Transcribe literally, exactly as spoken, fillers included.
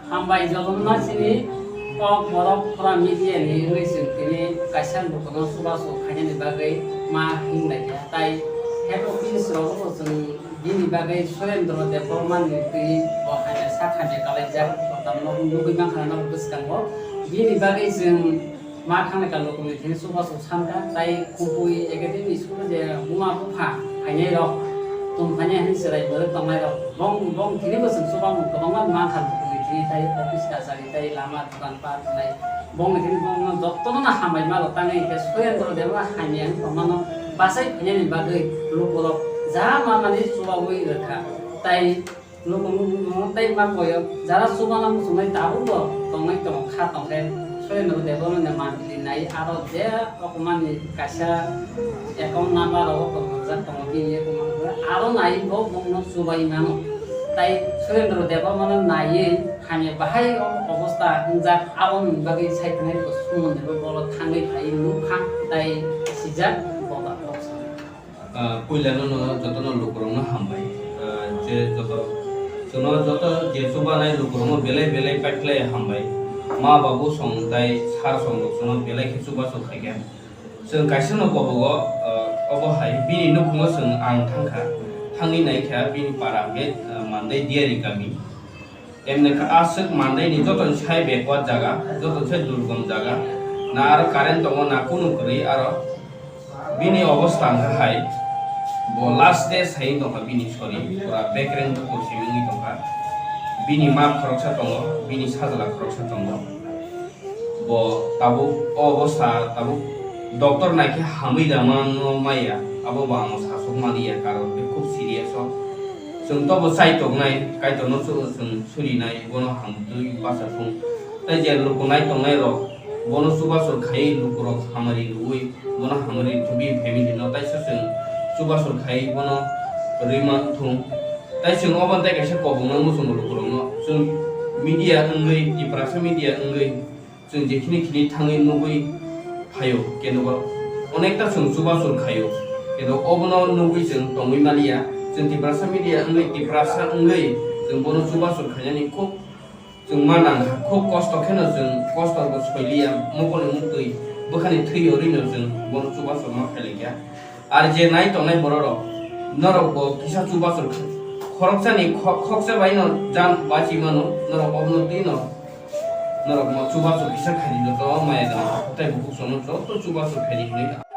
Hambai jotono chini kok borok pura media ni wngwi chwng tini kaisa lukuno chubachu khainani bagwi ma hinlai kha. Tai head office rogo bo chwng bini bagwi Surendra Debbarma ni twi bo hamya sak hamya kalaijak, kotorma nugwi mankha na bwskango. Bini bagwi chwng ma khanglai ka lukuno tini chubachu sankha, tai kubui academy school je buma bupha phainai rok, tong phainai hinwi chwrai bwrwi tongnai rok, bong, bong tini bo chwng chubamung kwbangma mankha lukuno tini tai office kachari tai lama dokan pat nai. Bongni thani bongno jotono no hambai ma rok tangwi hinkhe Surendra Debbarma hamya wng tongmano bachai phainani bagwi lukurok ja manmani chubaui rwkha. Tai luku nukmano tei ma koyo jara chubana muchungnai tabukbo tongnai tongo kha tongkhe Surendra Debbarmani mandili nai aro je rokomani kaisa account number rogo tongjak tongo bini account number aro nai bo bongno chubai mano. Tai Surendra Debbarmano naiwi hamya bahai o-, obostha wngjak, aboni bagwi sai thangnai bo sumon de bo bolo thangwi phai nukha tai sijak boba kok sa. Ah, puila no, no jotono lukurokno hambai. Ah, je joto, chwngno joto je chubanai lukurokno belai belai paikhlai hambai. Ma babu song tai sir song rok chwngno belai khe chubachu khaikha. Chwng kaisa no kobogo, ah, obo hai bini nukhungo chwng ang thangkha. Thangwi naikha bini para hwnkhe, ah, Mandai Diari kami. Emni kha aswk Mandai ni joto ni sai backward jaga, joto ni sai durgom jaga. Na aro current tongo, na kunu kwrwi aro. Bini obostha wngkha hai, bo last day sai tongkha bini sori, pura bekreng bukur simi wngwi tongkha. Bini ma khoroksa tongo, bini sajla khoroksa tongo. Bo tabuk o obostha tabuk doctor naikhe hamwi da mano maya, abo bo ang sasok maliya, karon khe khub serious o. Chwng tobo chai tongnai, Kaitorno chwng, chwng surinai, bono hamtwi bacha thung. Tai je luku nai tongnai rok, bono chubachu khai lukurok hamari rwui, bono hamari rwui family no taisa chwng chubachu khai bono rwi man thung. Tai chwng obo tei kaisa kobokno muchungo lukurokno chwng media wngwi, Tiprasa media wngwi, chwng jekhini khini thangwi nugwi phaio, kendo onekta chwng chubachu khaio, kendo obono nugwi chwng tongwi maliya. Chwng Tiprasa media wngwi, Tiprasa wngwi chwng bono chubachu khainani khub chwng ma nangkha, khub kosto kheno chwng kosto bo soiliya, mokolni muktwi bwkhani thwi yorino chwng bono chubachu ma khailaikha. Ar je nai tongnai bororok, norok bo kisa chubachu khoroksani kho-, khoksa baino jan bachi mano, norok obono twi no, norok mo chubachu kisa khaidi joto maya jani, tei bukhuk sono joto chubachu khaidi hinwi.